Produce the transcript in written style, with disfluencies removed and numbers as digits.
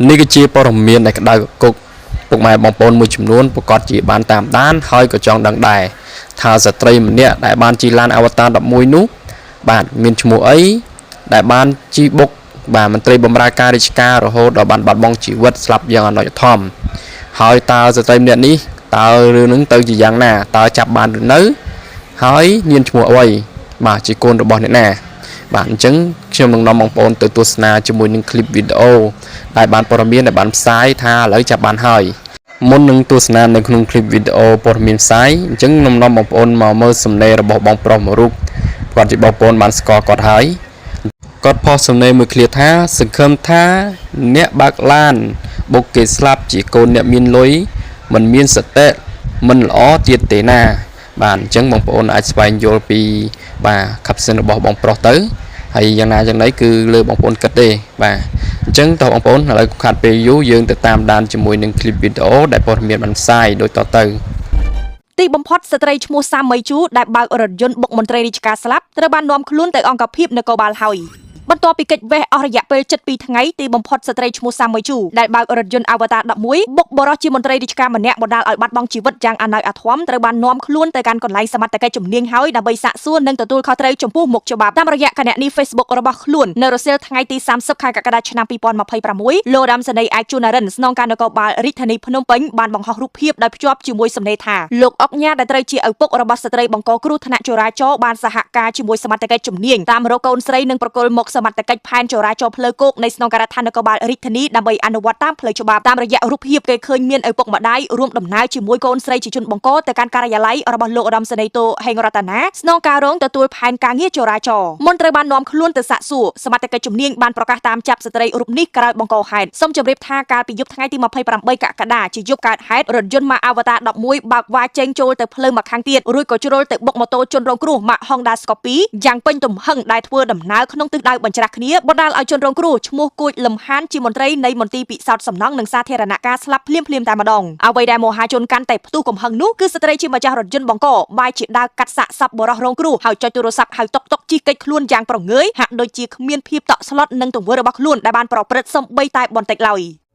នេះគឺជាព័ត៌មានដែលក្តៅគគុកពុកម៉ែបងប្អូនមួយចំនួនប្រកាសជាបានតាមដានហើយក៏ចង់ដឹងដែរថាស្ត្រីម្នាក់ដែលបានជិះឡានអវតារ11នោះបាទមានឈ្មោះអីដែលបានជិះបុកបាទមន្ត្រីបម្រើការរាជការរហូតដល់បានបាត់បង់ជីវិតស្លាប់យ៉ាងអនុធមហើយតើស្ត្រីម្នាក់នេះតើរឿងនឹងទៅជាយ៉ាងណាតើចាប់បានឬនៅហើយមានឈ្មោះអ្វីបាទជាកូនរបស់អ្នកណា បាទអញ្ចឹងខ្ញុំនឹងនាំបងប្អូនទៅទស្សនាជាមួយនឹងคลิปវីដេអូដែលបានព័ត៌មានដែលបានផ្សាយថាឥឡូវចាប់បានហើយមុននឹងទស្សនានៅក្នុងคลิปវីដេអូព័ត៌មានផ្សាយអញ្ចឹងខ្ញុំនាំបងប្អូនមកមើលសំណេររបស់បងប្រុសមួយរូបគាត់ជាបងប្អូនបានស្គាល់គាត់ហើយគាត់ផុសសំណេរមួយឃ្លាថាសង្ឃឹមថាអ្នកបើកឡានបុកគេស្លាប់ជាកូនអ្នកមានលុយមិនមានសតិមិនល្អទៀតទេណា បាទអញ្ចឹងបងប្អូនអាចស្វែងយល់ពីបាទ caption របស់បងប្រុសទៅហើយយ៉ាងណាយ៉ាងណីគឺលើបងប្អូនគិតទេបាទអញ្ចឹងតោះបងប្អូនឥឡូវខាត់ពេលយូរយើងទៅតាមដានជាមួយនឹង clip វីដេអូដែលព័ត៌មានបានផ្សាយដូចតទៅ ទីបំផុតស្ត្រីឈ្មោះសាមីជូដែលបើករថយន្តបុកមន្ត្រីរាជការស្លាប់ត្រូវបាននាំខ្លួនទៅអង្គភាពនគរបាលហើយបន្ទាប់ពីកិច្ចវេះអស់រយៈពេល72ថ្ងៃទីបំផុតស្ត្រីឈ្មោះសាមីជូដែលបើករថយន្តអាវតា11បុកបរិសុទ្ធជាមន្ត្រីរាជការម្នាក់បណ្ដាលឲ្យបាត់បង់ជីវិតយ៉ាងអណោចអាធមត្រូវបាននាំខ្លួនទៅកាន់កន្លែងសមត្ថកិច្ចជំនាញហើយដើម្បីសាកសួរនិងទទួលខុសត្រូវចំពោះមុខច្បាប់តាមរយៈគណនី Facebook របស់ខ្លួននៅរសៀលថ្ងៃទី30ខែកក្កដាឆ្នាំ2026លោដាមសេនីយ៍ឯកជួននរិនស្នងការនគរបាលរាជធានីភ្នំពេញបានបង្ហោះរូបភាពដោយភ្ជាប់ជាមួយសំណេរថាលោកអុកញ៉ាដែលត្រូវជាឪពុករបស់ស្ត្រីបង្កគ្រោះថ្នាក់ចរាចរណ៍បានសហការជាមួយសមត្ថកិច្ចជំនាញតាមរកកូនស្រីនិងប្រគល់មកសមត្ថកិច្ចផែនចរាចរណ៍ផ្លូវគោកនៃស្នងការដ្ឋាននគរបាលរាជធានីដើម្បីអនុវត្តតាមផ្លូវច្បាប់តាមរយៈរូបភាពគេឃើញមានឪពុកម្ដាយរួមដំណើរជាមួយកូនស្រីជាជនបង្កទៅកាន់ការិយាល័យរបស់លោកឧត្តមសេនីយ៍តូហេងរតនាស្នងការរងទទួលផែនការងារចរាចរណ៍មុនត្រូវបាននាំខ្លួនទៅសាកសួរសមត្ថកិច្ចជំនាញបានប្រកាសតាមចាប់ស្ត្រីរូបនេះក្រោយបង្កហេតុសូមជម្រាបថាកាលពីយប់ថ្ងៃទី28កក្កដាជាយប់កើតហេតុរថយន្តម៉ាកអាវតា11បើកវ៉ាចេញចូលទៅផ្លូវមកខាងទៀតរួចក៏ជ្រុលទៅបុកម៉ូតូជនរងគ្រោះម៉ាក Honda Scorpio យ៉ាងពេញទំហឹងដែលធ្វើដំណើរក្នុងទិសដៅបញ្ច្រាស់គ្នាបណ្ដាលឲ្យជនរងគ្រោះឈ្មោះគួចលំហានជាមន្ត្រីនៃមន្ទីរពិសោធន៍សំណង់និងសាធារណការស្លាប់ភ្លាមៗតែម្ដងអ្វីដែលមហាជនកាន់តែផ្ទុះកំហឹងនោះគឺស្ត្រីជាម្ចាស់រថយន្តបង្កបែរជាដើរកាត់សាកសពបុរសរងគ្រោះហើយចុចទូរស័ព្ទហៅតុកតុកជិះគេចខ្លួនយ៉ាងប្រងើយហាក់ដូចជាគ្មានភាពតក់ស្លុតនឹងទង្វើរបស់ខ្លួនដែលបានប្រព្រឹត្តសូម្បីតែបន្តិចឡើយ។